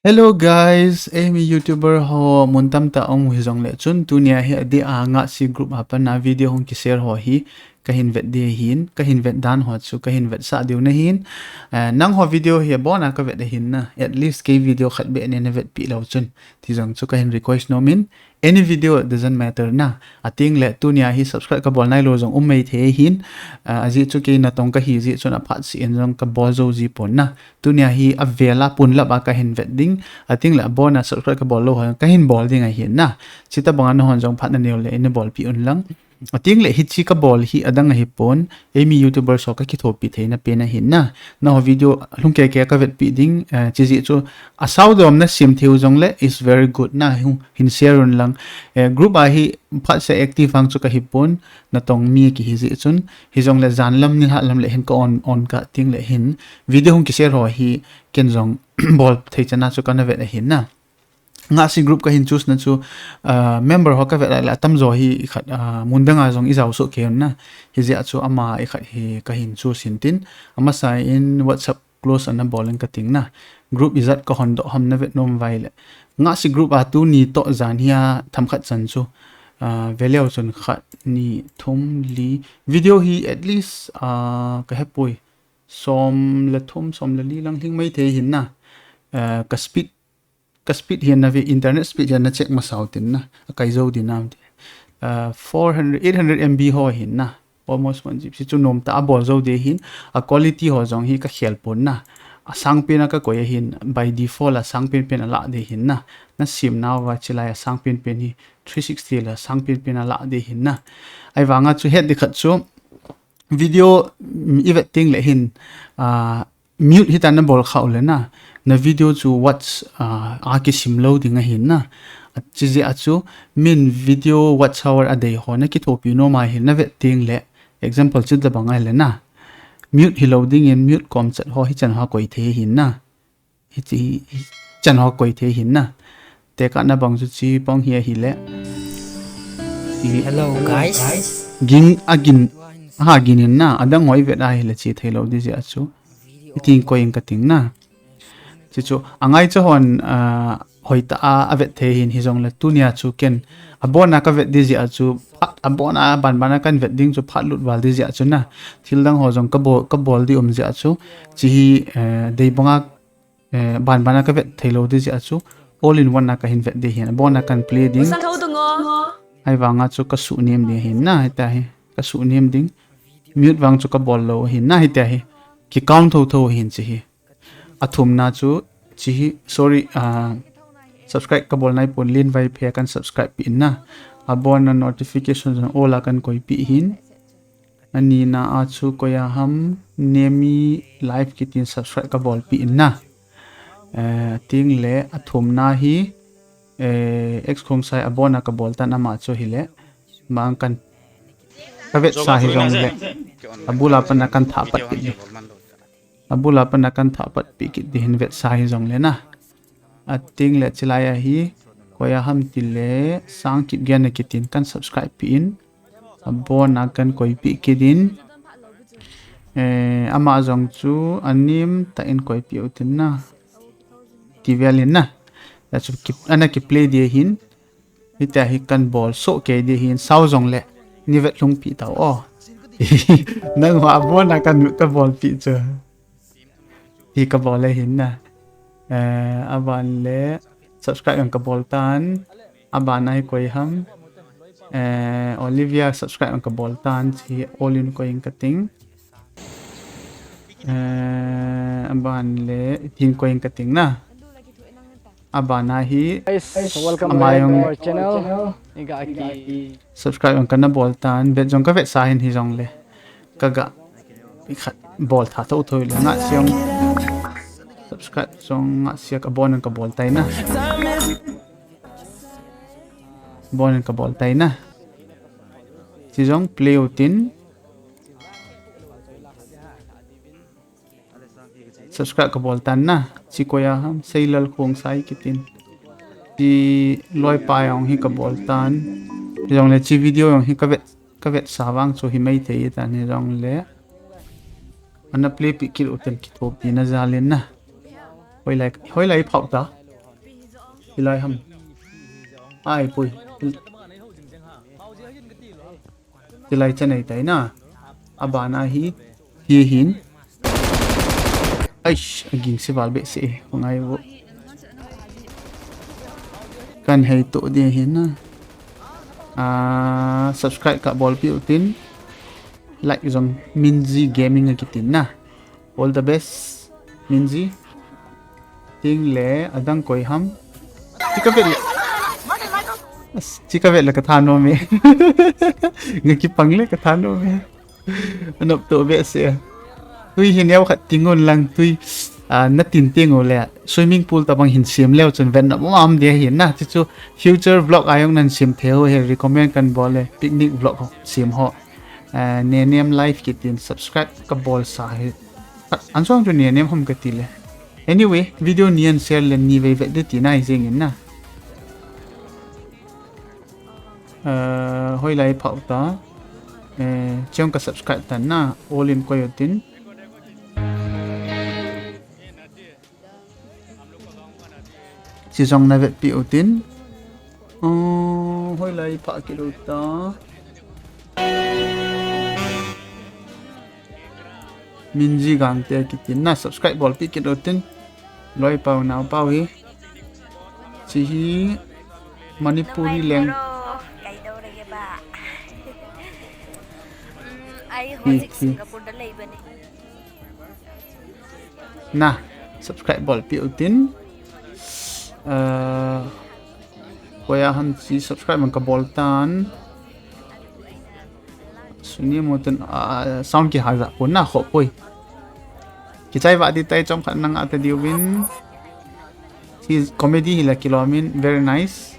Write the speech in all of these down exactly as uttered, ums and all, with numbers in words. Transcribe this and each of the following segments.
Hello guys, eimi YouTuber ho mun tamtah a um u hijongle chun tunia hi adeh a Ngahsi group a pat a video hung kishare ho hi kahin vet ding ahin, kahin vet dan ho chu kahin vetsah diu ahin. Eh, nangho video hi abon a kavet ahin na, at least kei video khat beh nei navetpi lou chun, ti jong chu kahin request nom in, any video doesn't matter na. Atengle tunia hi subscribe kabol nailou jong um maithei ahin, ah, ajeh chu kei natong kahi jeh chun aphat seh in jong kabol jou ji pon na. Tunia hi avel a punlap a kahin vet ding, atengle abon a subscribe kabol lou ho kahin bol ding ahin na. Chutobang a nahon jong phat nanei uleh neibolpi un lang. Atengle hiche kabol hi adang ahipon, eimi YouTuber ho kakithopi theina pen ahin na. Nangho video lhung kei kei a kavetpi ding, eh, chujeh chu asao dom nasem thei u jongle is very good na, hung, hin share un lang. Eh, group a hi phatseh active vang chu kahipon, natong mi kihi jeh chun, hijongle jan lam nilhah lam le hin ka on, on kah tengle hin video hung kishare ho hi ken jong bol thei chan a chu kana vet ahin na. Ngahsi group kahin choose na chu, ah, member ho kavet a le atamjo hi ikhat, ah, mun dang a jong ijao soh kei un na. Hijeh a chu ama ikhat hi kahin choose in tin. Amasa in WhatsApp close ana bol in kating na. Group ijat kahon doh ham navet nom uva ahile. Ngahsi group a tuni toh jan hi a themkhat chan chu, ah, veleu chun khat, ni, thum, li. Video hi at least, ah, kahepoi. Som le thum, som le li lang lhing maithei ahin na. Ah, ka speed ka speed hi ana ve, internet speed hi ana check masa u tin na, akai jou ding nam ti. Ah, four hundred, eight hundred M B ho ahin na, almost one G B. Hichu nomtah a bol jou ding ahin, a quality ho jong hi kakhel pon na. Asang pen a kakoi ahin, by default a sang penpen alah ding ahin na. Nasem nauva chulai a sang penpen hi three sixty le sang penpen alah ding ahin na. Ahivang a chu het ding khat chu, video, mm, ivet tengle hin, ah, mute hitia nabol khah uleh na, na video chu watch, ah, a kisim lou ding ahin na. Chujeh a chu min video watch hour adei ho nakithopi nom a ahile navet tengle, example chutobang ahile na, mute hilou ding in mute kom chat ho hichan ho koi thei ahin na. Hiche hi, hichan ho koi thei ahin na. Tekahna bang chu hiche bang hi ahile. Hello, guys. Ging agin, aha gin in na, adang ho ivet a ahile che thei lou ding jeh a chu. Hitin koi in kating na. Hichu, angaicha hon, ah, hoitah a avet thei ahin hijongle tunia chu ken abon a kavet ding jeh a chu, phat abon a banban a kahin vet ding chu phat lut val ding jeh a chu na. Thil dang ho jong kabol, kabol ding um jeh a chu. Hiche hi, eh, dei bang a eh, banban a kavet thei lou ding jeh a chu, all in one a kahin vet ding ahin, abon a kahin play ding. Ahivang a chu kasuh nem ding ahin na, hitia hi, kasuh nem ding. Mute vang chu kabol lou ahin na, hitia hi. Ki count thotho ahin hiche hi. Athumna chu, hiche hi, sorry, ah, subscribe kabol naipon, Len Vaiphei kahin subscribe peh in na. Abon a notification jong all a kahin koipeh ahin. Anina a chu koi a ham, Nemi Live kitin subscribe kabolpeh in na. Eh, tengle athumna hi, eh, X Khongsai abon a kabol tan ama chu ahile. Bang kan kavetsa hijongle. Abul a pat a kahin thah patpeh ding. Abul a pat a kahin thah patpeh kit ding ahin vetsah hijongle na. Atengle chulai a hi, koi a ham tile, Sangkipgen akitin kahin subscribe peh in. Abon a kahin koipeh kit in. Eh, ama jong chu anem tah in koipeh u tin na. Tivel in na. Hichu ki, ana kiplay ding ahin. Hitia hi kahin bol soh kei ding ahin, sao jongle. Nei vet lhung peh tau o. Nangho abon a kahin mute kabolpeh chu. Hi kabol ahin na. Eh, aban le subscribe jong kabol tan. Aban a hi koi ham. Eh, Olivia subscribe jong kabol tan. Hiche all in koi in kating. Eh, aban le hitin koi in kating na. Aban a hi, guys, welcome back to our channel. Iga ki subscribe jong kana bol tan, vet jong kavetsah in hijongle. Kaga, ikhat bol tha thotho le ngah siang. Subscribe jong ngah siang abon kabol tai na. Abon kabol tai na. Hiche jong play u tin. Subscribe kabol tan na. Hiche koi a ham, Seilal Khongsai kitin. Hiche loipa jong hi kabol tan. Hijongle hiche video jong hi kavet, kavetsah vang chu hi maithei tan hijongle. Ana play peh kit u tin kithopina jal in na. Hoilai, hoilai phau ta. Hilai ham. Ai, pui. Hilai chanei tai na. Abana hi. Hi hin. Aish, aging si val be si. Kung ai bu. Kan hei to dia hin na. Ah, subscribe ka bolpi utin. Like jong Minzy Gaming akitin na. All the best, Minzy. Ting le, adang koi ham. Chika vet le. Chika vet le katha no me. Nga kipang le katha no me. Anop to be se. Tui hi neo khat tingun lang tui. Ah, na tin tingu le. Swimming pool tabang hin sim leo chun ven na mam dia hin na. Chu chu future vlog ayong nan sim theo he recommend kan bol le. Picnic vlog ho sim ho. Ah, Nenem Live kitin subscribe ka bol sa hi. An song chu Nenem hom ka ti le. Anyway, video ni an share le ni vei vet de ti nai jing in na. Ah, hoi lai phau ta. Eh, chong ka subscribe tan na. All in koi utin. Sizong na vetpi utin. Oh, hoi lai pha kilo ta. Minzy Gangte kitin na subscribe bolpi kilo tin. Loi pau nau pau hi. Chi hi Manipuri leng. Hi, hi. Na, subscribe bolpi utin. Uh, koya ham chi subscribe man ka bol tan. Suni mo tun, uh, sound ki haja ko na kho poi. Kichai va di tai chom khat nang ata di win. Hi comedy hi la kilomin, very nice.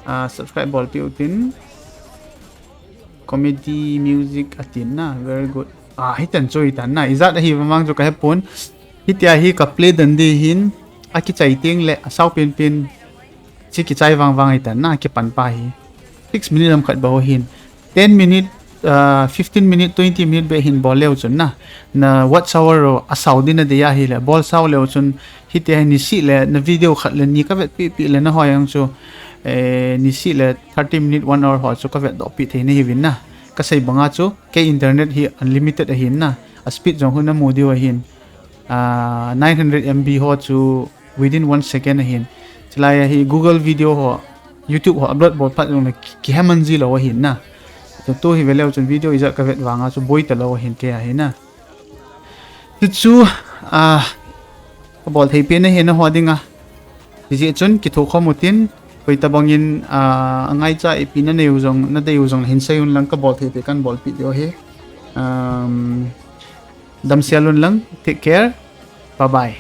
Uh, subscribe bolpi utin. Comedy music atin na, very good. Ah, hitan chu hitan na. Ijat ahi vamang chu ka hepon. Hitia hi ka play dan di hin. Akichai ting le, asau pin pin. Chi kichai vang vang hitan na, kipan pa hi. Six minute lam khat ba ho hin. Ten minute, uh, fifteen minute, twenty minute be hin bol leo chun na. Na watch hour ro asau din na dia hi le. Bol sau leo chun hitia hi nisi le, na video khat le ni ka vetpi pi le na hoyang chu. Eh, nisi le thirty minute, one hour ho chu ka vet doh pi thei na hi vin na. Ka sei banga chu, ke internet hi unlimited ahin na. A speed jong hun na mu diu ahin. Ah, nine hundred M B ho chu within one second ahin. Chilai ahi Google video ho, YouTube ho upload bol phat jong le ki, kiheman ji lo ahin na. Tu, tu hi veleu chun video ija ka vet vanga chu boi ta lo ahin ke ahin na. Chu chu, ah, ka bol thei pen ahin na ho dinga. Hijeh chun kitho khom utin, koi tabangin, ah, angaicha ipi na neiu jong, na deiu jong hin seiyun lang ka bol thei pen kan bolpi diu ahi. Um, damsel un lang, take care, bye bye.